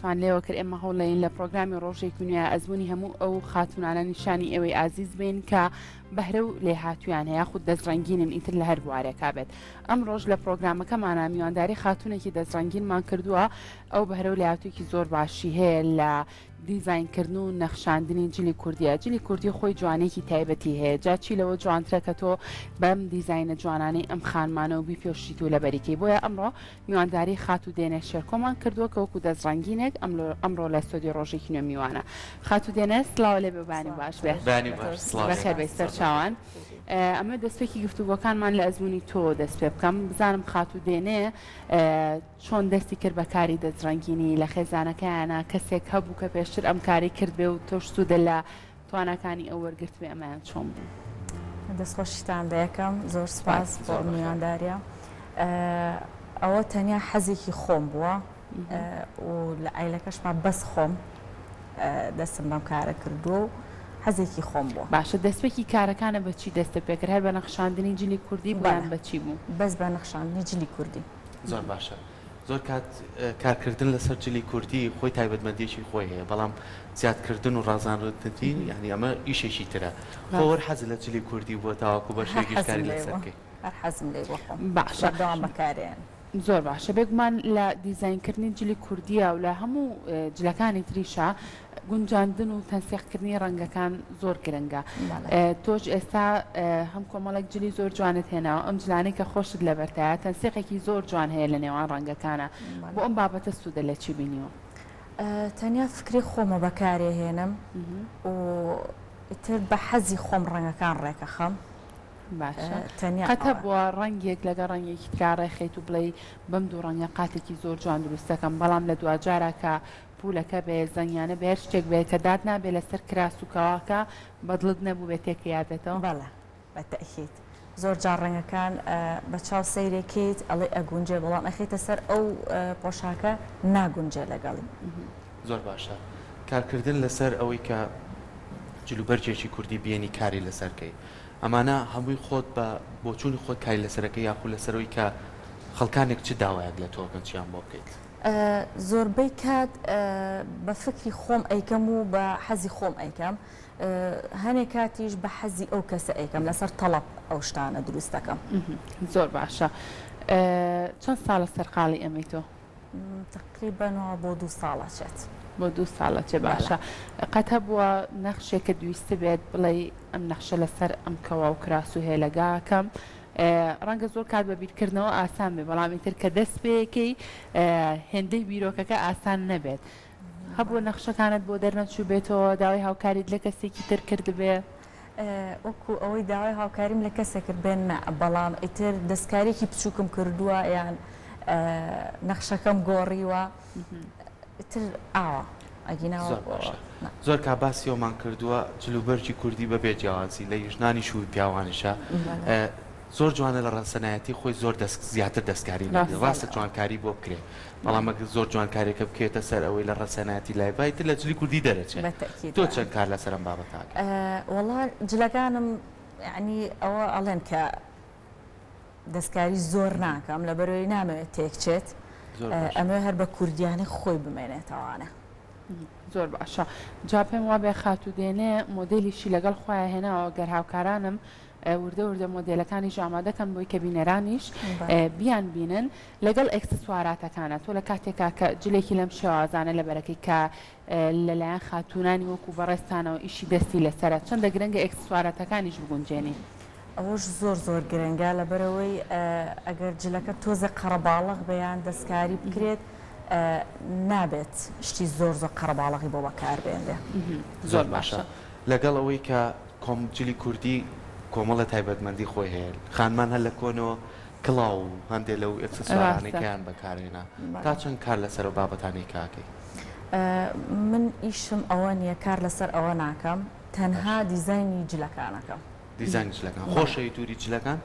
باستان لێوە کرد ئێمە هەوڵێین لە پرۆگرامی ڕۆژێکی نوێ ئەزموونی هەموو ئەو خاتوونانە نیشانی ئێوەی ئازیز بین کە بەهرە و لێهاتوویان هەیە خود دەستڕەنگینن ئیتر لە هەر بوارێکا بێت. ئەمڕۆش لە پرۆگرامەکەمانا میوانداری خاتوونێکی دەستڕەنگینمان کردووە ئەو بەهرە و لێهاتوویەکی زۆر باشی هەیە لە دیزاینکردن و نەخشاندنی جلی کوردیە، جلی کوردی خۆی جوانیەکی تایبەتی هەیە، جا چی لەوە جوانترە کە تۆ بەم دیزاینە جوانانەی ئەم خانمانەوە بیپۆشیت و لەبەریکەی، بۆیە ئەمڕۆ میوانداری خاتوو دێنێ شێرکۆمان کردووە کە وەکو دەستڕەنگینێک ئەمڕۆ لە ستۆدیۆ ڕۆژێکی نوێ میوانە. خاتوو دێنێ سڵاو لێ بێ و بەیانی باش بێ. بەیانی باش، سڵاو لێ بەخێر بێی سەرچاوان. ئەمەوێ دەستپێکی گفتوگۆکانمان لە ئەزموونی تۆوە دەست پێ بکەم، بزانم خاتوو دێنێ چۆن دەستی کرد بە کاری دەستڕەنگینی؟ لە خێزانەکەیانا کەسێک هەبوو کە پێشتر ئەم کارەی کردبێ و تۆش سوودت لە تواناکانی ئەو وەرگرتبێ ئەمەیان چۆن بوو؟ دەستخۆشیتان لێکەم زۆر سپاس بۆ ئەم میوانداریە ئەوە تەنیا حەزێکی خۆم بووە و لە عایلەکەشما بەس خۆم دەستم بەم کارە کردووە و حەزێکی خۆم بووە. باشە دەستپێکی کارەکانە بە چی دەستت پێکرد هەر بە نەخشاندنی جلی کوردی بوو یان بە چی بوو؟ بەس بە نەخشاندنی جلی کوردی. زۆر باشە زۆر کات کارکردن لەسەر جلی کوردی خۆی تایبەتمەندیەکی خۆی هەیە بەڵام زیادکردن و ڕازاندنی یانی ئەمە ئیشێکی ترە خۆ وەر حەزت لە جلی کوردی بووە تاوەکو بە هەر شێوەیەکیش حەزم کاری لێی لەسەر بووە بکەی. هەر حەزم لێی بووە خۆم باشە بەردەوام بەکارێن. زۆر باشە بێگومان لە دیزاینکردنی جلی کوردیە و لە هەموو جلەکانی تریشا گونجاندن و تەنسیقکردنی ڕەنگەکان زۆر گرنگە تۆش ئێستا هەم کۆمەڵێک جلی زۆر جوانت هێناوە ئەم جلانەی کە خۆشت لەبەرتایە تەنسیقێکی زۆر جوان هەیە لە نێوان ڕەنگەکانە بۆ ئەم بابەتە سوودە لە چی بینیوە؟ تەنیا فکری خۆمە بەکارێ هێنم و ئیتر بە حەزی خۆم ڕەنگەکان ڕێکەخەم. باشە تەنیا قەت هەبووە ڕەنگێک لەگەڵ ڕەنگێکی ترا ڕێخەیت و بڵێی بەم دوو ڕەنگە قاتێکی زۆر جوان دروست دەکەم بەڵام لە دواجارا کە پولەکە بێ زەنگیانە بێ هەر شتێک بێ کە دات نابێ لەسەر کراس و کەواکە بەدڵت نەبووبێ تێکیابێتەوە؟ بەڵێ بە تەئکید زۆر جار ڕەنگەکان بە چاو سەیرێکەیت ئەڵێی ئەگونجێ بەڵام ئەخەیتە سەر ئەو پۆشاکە ناگونجێ لەگەڵی. زۆر باشە کارکردن لەسەر ئەوەی کە جلوبەرگێکی کوردی بێنی کاری لەسەر کەی ئەمانە هەمووی خۆت بە بۆچوونی خۆت کاری لەسەرەکەی یاخو لەسەرەوەی کە خەڵکانێک چ داوایەک لە تۆ ئەکەن چیان بۆ بکەیت؟ زۆربەی کات بە فکری خۆم ئەیکەم و بە حەزی خۆم ئەیکەم هەنێ کاتیش بە حەزی ئەو کەسە ئەیکەم لەسەر تەڵەب ئەو شتانە دروست دەکەم. زۆر باشە چەند ساڵە سەرقاڵی ئەمەی تۆ؟ تەقریبەن وا بۆ دوو ساڵ ئەچێت. بۆ دوو ساڵ ئەچێ باشە قەت هەبووە نەخشێکت ویستبێت بڵێی ئەم نەخشە لەسەر ئەم کەوا و کراس و هێلەگا ئەکەم ڕەنگە زۆر کات بە بیرکردنەوە ئاسان بێ بەڵام ئیتر کە دەست پێکەی هێندەی بیرۆکەکە ئاسان نەبێت هەبووە نەخشەکانت بۆ دەرنەچووبێتەوە داوای هاوکاریت لە کەسێکی تر کردبێ؟ وەکو ئەوەی داوای هاوکاریم لە کەسێک کرد بێ نا بەڵام ئیتر دەستکاریەکی بچووکم کردووە یان نەخشەکەم گۆڕیوە ئیتر ئاوا ئەگینا زۆر باشە زۆر کا باسی ئەومان کردووە جلوبەرگی کوردی بەبێ جیاوازی لە ژنانیش و پیاوانیشە زۆر جوانە لە ڕەسەنایەتی خۆی زۆر دەست زیاتر دەستکاری نەکرێت ڕاستە جوانکاری بۆ بکرێ بەڵام ئەگەر زۆر جوانکاریەکە بکەوێتە سەر ئەوەی لە ڕەسەنایەتی لای با ئیتر لە جلی کوردی دەرەچێ تۆ چەند کار لەسەر ئەم بابەتە ئەکەی؟ وەڵا جلەکانم یەعنی ئەوە ئەڵێن کە دەستکاری زۆر ناکەم لەبەرئەوەی نامەوێت تێکچێت ئەمەوێ هەر بە کوردیانەی خۆی بمێنێتەوانە. زۆر باشە جا پێم وابێ خاتوو دێنێ مۆدێلیشی لەگەڵ خۆیان هێناوە گەر هاوکارانم وردە وردە مۆدێلەکانیش ئامادەکەن بۆی کە بینەرانیش بیان بینن لەگەڵ ئێکسسواراتەکانە تۆ لە کاتێکا کە جلێکی لەم شێوازانە لەبەرەکەی کە لەلایەن خاتوونانی وەکو بەڕێزتانەوە ئیشی دەستی لەسەرە چەندە گرنگە ئێکسسواراتەکانیش بگونجێنی؟ ئەوەش زۆر زۆر گرنگە لەبەرئەوەی ئەگەر جلەکە تۆزێک قەڕەباڵغ بێ یان دەستکاری بکرێت نابێت شتی زۆر زۆر قەڕەباڵغی بۆ بەکاربێنرێ. زۆر باشە لەگەڵ ئەوەی کە کۆم جلی کوردی کۆمەڵە تایبەتمەندی خۆی هەیە خانمان هەر لە کۆنەوە کڵاو و هەندێ لەو ئێکسسوارانەی کەیان بەکارهێنا تا چەند کار لەسەر ئەو بابەتانەی کە ئەکەی؟ من ئیشم ئەوە نییە کار لەسەر ئەوە ناکەم تەنها دیزاینی جلەکان ئەکەم. دیزاینی جلەکان خۆشەوی توری جلەکان؟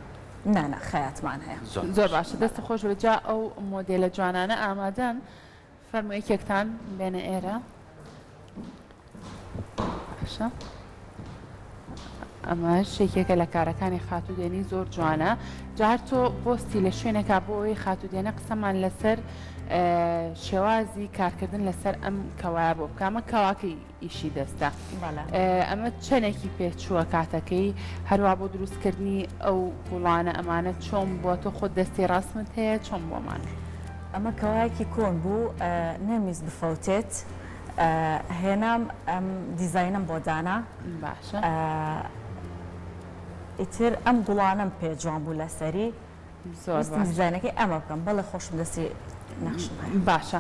نا نا خەیاتمان هەیە. زۆر باشە دەستت خۆش بێت جا ئەو مۆدێلە جوانانە ئامادەن فەرموو یەکێکتان بێنە ئێرە باشە ئەمەش یەکێکە لە کارەکانی خاتوو دێنی زۆر جوانە. جا هەر تۆ پۆستی لە شوێنێکا بۆ ئەوەی خاتوو دێنە قسەمان لەسەر شێوازی کارکردن لەسەر ئەم کەوایە بۆ بکە ئەمە کەواکەی ئیشی دەستە ئەمە چەندێکی پێچووە کاتەکەی هەروە بۆ دروستکردنی ئەو گوڵانە ئەمانە چۆن بووە تۆ خۆت دەستی ڕاستمت هەیە چۆن بۆمان؟ ئەمە کەوایەکی کۆن بوو نەمویست بفەوتێت هێنام ئەم دیزاینەم بۆ دانا باشە ئیتر ئەم گوڵانەم پێ جوان بوو لەسەری ویستم دیزاینەکەی ئەمە بکەم بەڵێ خۆشم دەستی نەخشم هەیە. باشە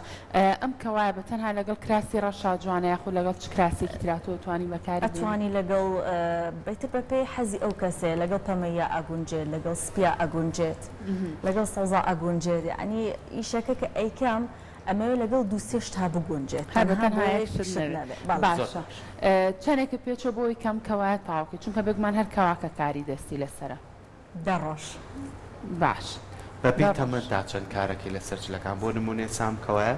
ئەم کەوایە بە تەنها لەگەڵ کراسی ڕەشا جوانە یاخود لەگەڵ چ کراسێکی ترا تۆ ئەتوانی بەکاری بێنی؟ ئەتوانی لەگەڵ ئیتر بەپێی حەزی ئەو کەسەیە لەگەڵ پەمەییا ئەگونجێت لەگەڵ سپیا ئەگونجێت لەگەڵ سەوزا ئەگونجێت یەعنی ئیشەکە کە ئەیکەم ئەمەوێ لەگەڵ دوو سێ شتا بگونجێت هەر بە تەنها تەنها بۆ یەک یەک شت شت نەبێت نەبێت بەڵێ. باشە چەنێکت پێچوە بۆ ئەوەی کەم کەوایە تەواو کەی چونکە بێگومان هەر کەواکە کاری دەستی لەسەرە. دە ڕۆژ. باش بەپێی دە ڕۆژ. تەمەن تا چەند کارەکەی لەسەر جلەکان بۆ نمونەی سام کەوایە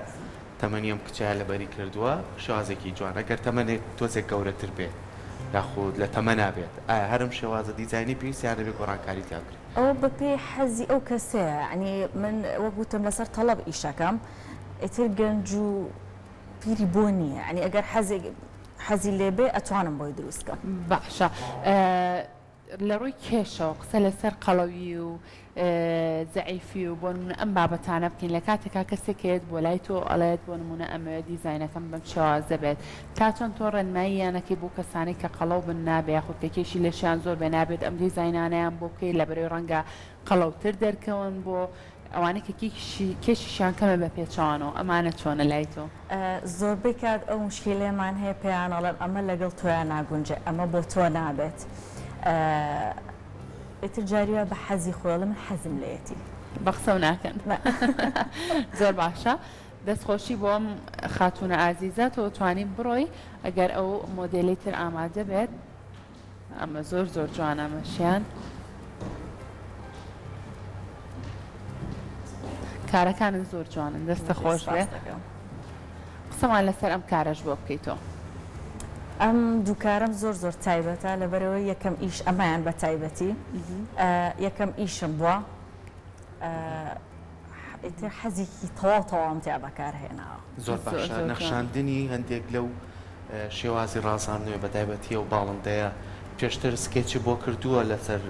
تەمەنی ئەم کچەیە لەبەری کردووە شێوازێکی جوان ئەگەر تەمەنێک تۆزێک گەورەتر بێت یاخود لە تەمەنا بێت ئایا هەر ئەم شێوازە دیزاینەی پێویستە یان دەبێت گۆڕانکاری تیا بکرێت؟ ئەوە بەپێی حەزی ئەو کەسەیە یەعنی من وەک وتم لەسەر تەڵەب ئیشەکەم ئیتر گەنج و پیری بۆ نییە یەعنی ئەگەر حەزێک حەزی لێبێ ئەتوانم بۆی دروست کەم. باشە لە ڕووی کێشەوە قسە لەسەر قەڵەوی و زەعیفی و بۆ نمونە ئەم بابەتانە بکەین لە کاتێکا کەسێک هەیەت بۆ لای تۆ ئەڵێت بۆ نمونە ئەمەوێت دیزاینەکەم بەم شێوازە بێت تا چەند تۆ ڕێنمایی یانەکەی بۆ کەسانەی کە قەڵەو بن نابێ یاخود کە کێشی لەشیان زۆر بێ نابێت ئەم دیزاینانەیان بۆ بکەی لەبەرەوەی ڕەنگە قەڵەوتر دەرکەون بۆ ئەوانەی کە کێشی کێشیشیان کەمە بە پێچەوانەوە ئەمانە چۆنە لای تۆ؟ زۆربەی کات ئەو موشکیلەیەمان هەیە پێیان ئەڵێم ئەمە لەگەڵ تۆیا ناگونجێ ئەمە بۆ تۆ نابێت ئیتر جاری وا بە حەزی خۆی ئەڵێ من حەزم لێیەتی. بە قسەو ناکەن زۆر باشە دەست خۆشی بۆ ئەم خاتوونە ئازیزە تۆ توانی بڕۆی ئەگەر ئەو مۆدێلەی تر ئامادە بێت ئەمە زۆر زۆر جوانە ئەمەشیان کارەکانت زۆر جوانن دەستە خۆش بێ قسەمان لەسەر ئەم کارەش بۆ بکەیتەوە. ئەم دوو کارەم زۆر زۆر تایبەتە لەبەرئەوەی یەکەم ئیش ئەمەیان بە تایبەتی یەکەم ئیشم بووە ئیتر حەزێکی تەواو تەواوم تیا بەکار هێناوە. زۆر باشە نەخشاندنی هەندێک لەو شێوازی ڕازاندنەوەی بە تایبەتی ئەو باڵندەیە پێشتر سکێچی بۆ کردووە لەسەر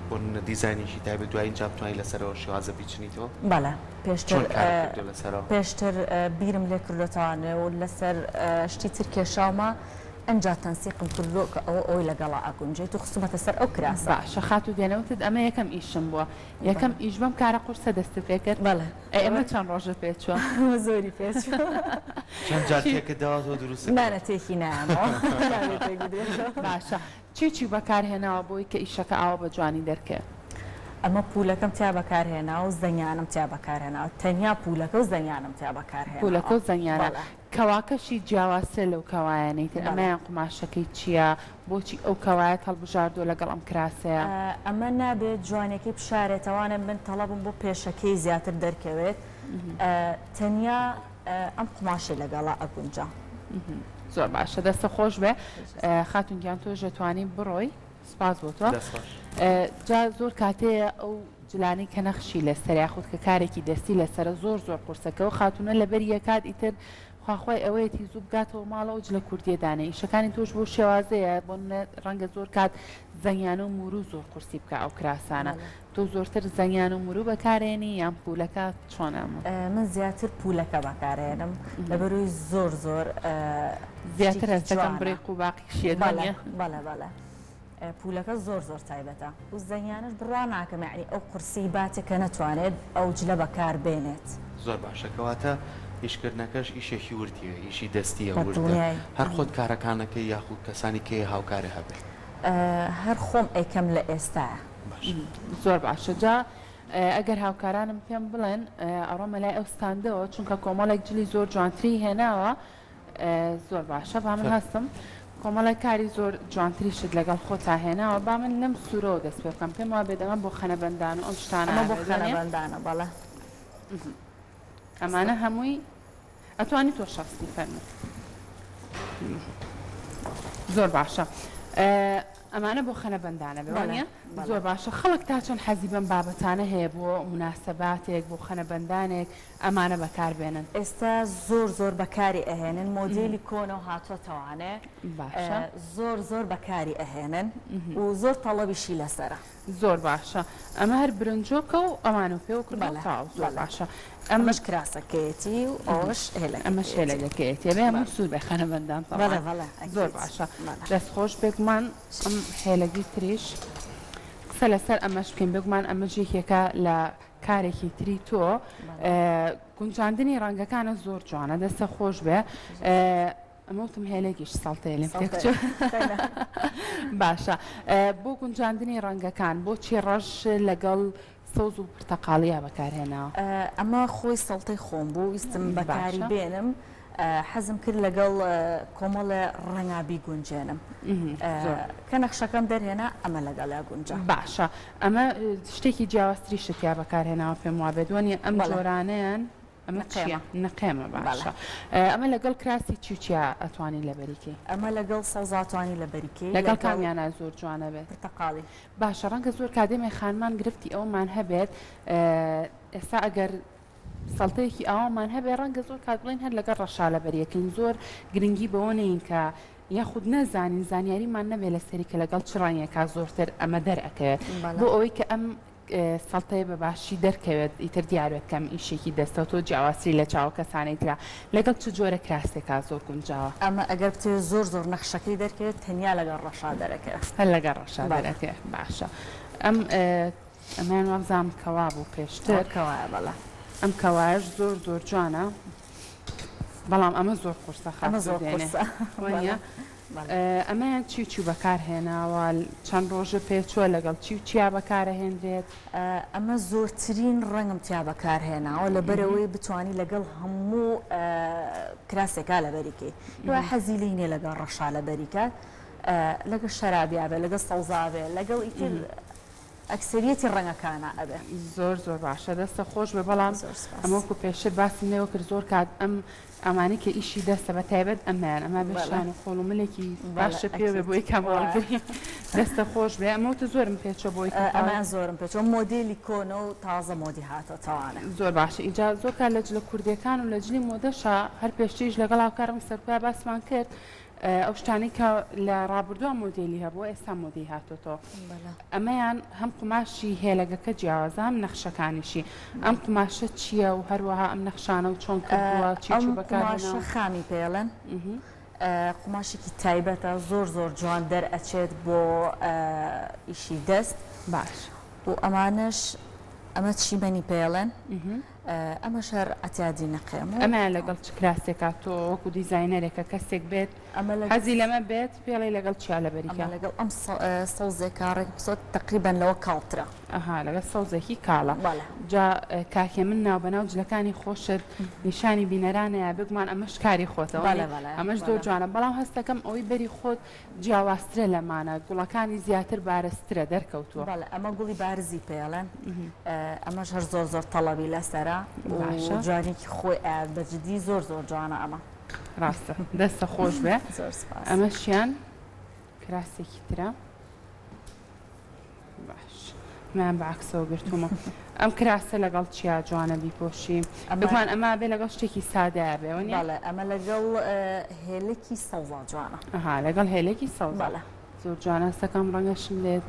بۆ نمونە دیزاینێکی تایبەت دوایین جار بتوانی لەسەرەوە شێوازە بیچنیتەوە؟ بەڵێ پێشتر چۆن کارت کردووە لەسەرەوە؟ پێشتر بیرم لێ کردۆتەوانێ و لەسەر شتی تر کێشاومە ئەنجا تەنسیقم کردووە کە ئەوە ئەوەی لەگەڵا ئەگونجێت و خستومەتە سەر ئەو کراسە. باشە خاتوو دێنە وتت ئەمە یەکەم ئیشم بووە یەکەم ئیش بەم کارە قورسە دەستت پێ کرد؟ بەڵێ. ئەی ئەمە چەند ڕۆژە پێ چووە؟ ئەمە زۆری پێ چووە. چەند جار تێکت داوەتەوە دروستت کردووە؟ نا نا تێکی نایەمەوە نابێ تێک بدرێتەوە. باشە چی چی بەکار هێناوە بۆی کە ئیشەکە ئاوا بە جوانی دەرکەوێ؟ ئەمە پوولەکەم تیا بەکار هێناوە و زەنگیانم تیا بەکار هێناوە تەنیا پوولەکە و زەنگیانم تیا بەکار هێناوە. پوولەکە و زەنگیانە. بەڵێ. کەواکەشی جیاوازترە لەو کەوایانەی تر ئەمەیان قوماشەکەی چیە؟ بۆچی ئەو کەوایەت هەڵبژاردووە لەگەڵ ئەم کراسەیا؟ ئەمە نابێت جوانیەکەی بشارێتەوانێ من تەڵەبم بۆ پێشەکەی زیاتر دەرکەوێت تەنیا ئەم قوماشەی لەگەڵا ئەگونجا. زۆر باشە دەستت خۆش بێ خاتون گیان تۆش دەتوانی بڕۆی سوپاس بۆ تۆ جا زۆر کاتەیە ئەو جلانەی کە نەخشی لەسەر یاخود کە کارێکی دەستی لەسەرە زۆر زۆر قورسە کە ئەو خاتونە لەبەری ئەکات ئیتر خواخوای ئەوەیەتی زوو بگاتەوە ماڵەوە جلە کوردیە دانێ ئیشەکانی تۆش بەو شێوازەیە بۆ نمونە ڕەنگە زۆر کات زەنگیانە و مورو زۆر قورسی بکا ئەو کراسانە تۆ زۆرتر زەنگیانە و مورو بەکارێنی یان پولەکە چۆنە ئەمە؟ من زیاتر پولەکە بەکارێنم لەبەرئەوەی زۆر زۆر زیاتر شتێکی هەست دەکەم جوانە. بریق و باقیشیە بەڵێ وانیە؟ بەڵێ بەڵێ. پولەکە زۆر زۆر تایبەتە و زەنگیانەش بڕوا ناکەم یەعنی ئەو قورسی باتێ کە نەتوانێت ئەو جلە بەکار بێنێت. زۆر باشە کەواتە ئیشکردنەکەش ئیشێکی وردیە ئیشی دەستیە بە وردە دڵنیایی. هەر خۆت کارەکانەکەی یاخود کەسانی کەی هاوکارێ هەبێ؟ هەر خۆم ئەیکەم لە ئێستایا. باشە. زۆر باشە جا ئەگەر هاوکارانم پێم بڵێن ئەڕۆمە لای ئەو ستاندەوە چونکە کۆمەڵێک جلی زۆر جوانتری هێناوە زۆر باشە با من هەستم کۆمەڵێک کاری زۆر جوانتریشت لەگەڵ خۆتا هێناوە با من لەم سوورەوە دەست پێ بکەم پێم وابێت ئەمە بۆ خەنەبەندان و ئەم شتانە ئەمە بۆ خەنەبەندانە بەڵێ ئەمانە هەمووی ئەتوانی تۆ شەستی فەرموو زۆر باشە. ئەمانە بۆ خەنەبەندانە بێ بەڵێ وانیە؟ بەڵێ. زۆر باشە خەڵک تا چەند حەزی بەم بابەتانە هەیە بۆ موناسەباتێک بۆ خەنەبەندانێک ئەمانە بەکار بێنن؟ ئێستا زۆر زۆر بەکاری ئەهێنن مۆدێلی کۆنەو هاتۆتەوانێ باشە. زۆر زۆر بەکاری ئەهێنن و زۆر تەڵەبیشی لەسەرە. زۆر باشە ئەمە هەر برنجۆکە و ئەوانەو پێوە کردووە بەڵێ تەواو زۆر بەڵێ. باشە ئەم ئەمەش کراسەکەیەتی و ئەوەش ئەمەش هێلەکەیەتی. هێلەگەکەیەتی ئەبێ هەموو سوور بێ خەنەبەندان بەڵێ تەبعەن بەڵێ زۆر ئەکید باشە بەڵێ. دەست خۆش بێگومان ئەم هێلەگی تریش قسە لەسەر ئەمەش بکەین بێگومان ئەمەش یەکێکە لە کارێکی تری تۆ گونجاندنی ڕەنگەکانە زۆر جوانە دەستە خۆش بێ ئەمە وتم هێلێکیش سەڵتەیە لێم تێکچوو باشە بۆ گونجاندنی ڕەنگەکان بۆچی ڕەش لەگەڵ سەوز و پرتەقاڵیە بەکارهێناوە؟ ئەمە خۆی سەڵتەی خۆم بوو ویستم بەکاری بێنم حەزم کرد لەگەڵ کۆمەڵێ ڕەنگا بیگونجێنم کە نەخشەکەم دەرهێنا ئەمە لەگەڵیا گونجا. باشە ئەمە شتێکی جیاوازتریشت تیا بەکارهێناوە پێم وابێت وەنیە ئەم جۆرانەیان ئەمە چیە؟ نقێمە باشە ئەمە لەگەڵ کراسی چی و چیا ئەتوانی لەبەری کەی؟ ئەمە لەگەڵ سەوزا ئەتوانی لەبەری کەی لەگەڵ کامیانا زۆر جوانە بێت؟ پرتەقاڵی. باشە ڕەنگە زۆر کادێمێ خانمان گرفتی ئەومان هەبێت ئێستا ئەگەر سەڵتەیەکی ئاوامان هەبێ ڕەنگە زۆر کات بڵێن هەر لەگەڵ ڕەشا لەبەریەکەین زۆر گرنگی بەوە نەین کە یاخود نەزانین زانیاریمان نەبێ لەسەری کە لەگەڵ چ ڕەنگێکا زۆرتر ئەمە دەرئەکەوێت بۆ ئەوەی کە ئەم سەڵتەیە بە باشی دەرکەوێت ئیتر دیاربێت کە ئەم ئیشێکی دەستە و تۆ جیاوازتری لە چاو کەسانەی ترە لەگەڵ چ جۆرە کراسێکا زۆر گونجاوە؟ ئەمە ئەگەر بتەوێت زۆر زۆر نەخشەکەی دەرکەوێت تەنیا لەگەڵ ڕەشا دەرەکەوێت. هەر لەگەڵ ڕەشا دەرەکەوێت باشە ئەم ئەمەیان وابزانم کەوا بوو پێشتر. ئەوە کەوایە بەڵێ. ئەم کەوایەش زۆر زۆر جوانە بەڵام ئەمە زۆر قورسە ئەمە خاتوو زۆر دێنێ قورسە وانیە؟ ئەمەیان چی و چی بەکار هێناوە؟ چەند ڕۆژە پێچووە لەگەڵ چی و چیا بەکارەهێنرێت؟ ئەمە زۆرترین ڕەنگم تیا بەکار هێناوە لەبەرئەوەی بتوانی لەگەڵ هەموو کراسێکا لەبەری کەی دوای حەزی لێی نیە لەگەڵ ڕەشا لەبەری کات لەگەڵ شەرابیا بێ لەگەڵ سەوزا بێ لەگەڵ ئیتر ئەکسەریەتی ڕەنگەکانا ئەبێ. زۆر زۆر باشە دەستە خۆش بێ بەڵام زۆر سپاس. ئەمە وەکو پێشتر باسم لێوە کرد زۆر کات ئەم ئەمانەی کە ئیشی دەستە بە تایبەت ئەمەیان ئەمە بێ بەڵێ. شان و قۆڵ و ملێکی بەڵێ باشە پێوە بێ ئەکید بۆی کەم وایە. هەڵگری دەستە خۆش بێ ئەمە وتە زۆرم پێچوە بۆی کە تەواوی. ئەمەیان زۆرم پێچوە مۆدێلی کۆنە و تازە مۆدی هاتۆتەوانێ. زۆر باشە ئیجا زۆر کات لە جلە کوردیەکان و لە جلی مۆدەشا هەر پێشتریش لەگەڵ هاوکارم سەرپیا باسمان کرد ئەو شتانەی کە لە ڕابردووە مۆدێلی هەبووە ئێستا مۆدەی هاتۆتەوە ئەمەیان هەم قوماشی هێلەگەکە جیاوازە هەم نەخشەکانیشی ئەم قوماشە چییە و هەروەها ئەم نەخشانە و چۆن کردووە چی ئەم چی بەکارهێناوە؟ قوماشە خامی پێڵێن قوماشێکی تایبەتە زۆر زۆر جوان دەرئەچێت بۆ ئیشی دەست باش و ئەمانەش ئەمە چیمەنی پێڵێن ئەمەش هەر عەتیادی نەقێم و. ئەمەیان لەگەڵ چ کراسێکا تۆ وەکو دیزاینەرێکە کەسێک بێت ئەمە لەگەڵ حەزی لەمە بێت پێڵێی لەگەڵ چیا لەبەری ئەمە کە؟ لەگەڵ ئەم سەوزێکا ڕێک بخسۆت تەقریبەن لەوە کاڵترە. ئەها لەگەڵ سەوزێکی کاڵە. بەڵێ. جا کاک هێمن ناوبەناو جلەکانی خۆشت نیشانی بینەرانەیا بێگومان ئەمەش کاری خۆتە بەڵێ وەنیە بەڵێ ئەمەش زۆر بەڵێ. جوانە بەڵام هەستەکەم ئەوەی بەری خۆت جیاوازترە لەمانە گوڵەکانی زیاتر بارزترە دەرکەوتووە. بەڵێ ئەمە گوڵی بارزی پێڵێن ئەمەش هەر زۆر زۆر تەڵەبی لەسەرە و باشە. جوانیەکی خۆی ئەیات بە جدی زۆر زۆر جوانە ئەمە. ڕاستە دەستە خۆش بێ. زۆر سپاس. ئەمەشیان کراسێکی ترە. باش ئەمەیان بە عەکسەوە گرتوومە. ئەم کراسە لەگەڵ چیا جوانە بیپۆشی؟ ئەمە بێگومان ئەمە بێ لەگەڵ شتێکی سادەیا بێ وەنیە؟ بەڵێ ئەمە لەگەڵ هێلەکی سەوزا جوانە. ئەها لەگەڵ هێلەکی سەوزا. بەڵێ. زۆر جوانە هەستەکەم ڕەنگەشم لێت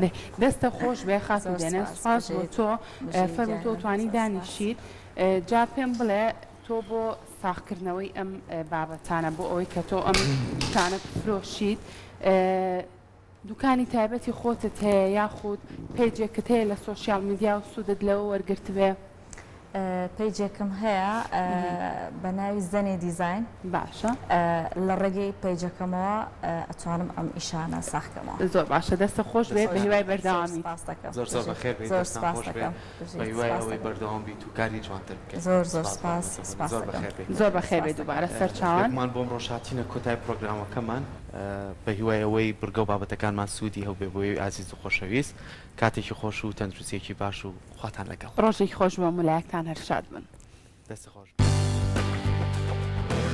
دەی دەستە خۆش بێ خاتوو زۆر دێنێ سپاس سوپاس بۆ بژیت تۆ بژی فەرموو تۆ گیانم توانی زۆر سپاس. دانیشیت جا پێم بڵێ تۆ بۆ ساغکردنەوەی ئەم بابەتانە بۆ ئەوەی کە تۆ ئەم شتانە بفرۆشیت دوکانی تایبەتی خۆتت هەیە یاخود پەیجێکت هەیە لە social media و سوودت لەوە وەرگرتبێ؟ پەیجێکم هەیە بە ناوی زەنێ دیزاین. باشە. لە ڕێگەی پەیجەکەمەوە ئەتوانم ئەم ئیشانە ساغ کەمەوە. زۆر باشە دەستت خۆش بێ بە هیوای بەردەوامیت. زۆر سپاست دەکەم. زۆر زۆر بەخێر بێیت زۆر دەستان سپاست خۆش بێ دەکەم. بە هیوای سپاست ئەوەی دەکەم. بەردەوام بیت و کاری جوانتر بکەیت. زۆر زۆر سپاس سپاس بۆ سپاست زۆر دەکەم. بەخێر بێیت. زۆر بەخێر سپاست بێیت دەکەم. دووبارە سەرچاوان. بێگومان بۆ ئەمڕۆش هاتینە کۆتای پڕۆگرامەکەمان. بە هیوای ئەوەی بڕگە و بابەتەکانمان سوودی هەبووبێ بۆ ئێوەی ئازیز و خۆشەویست. کاتێکی خۆش و تەندروستیەکی باش و خواتان لەگەڵ. ڕۆژێکی خۆش بۆ هەموو لایەکتان هەر شاد بن. دەست خۆش.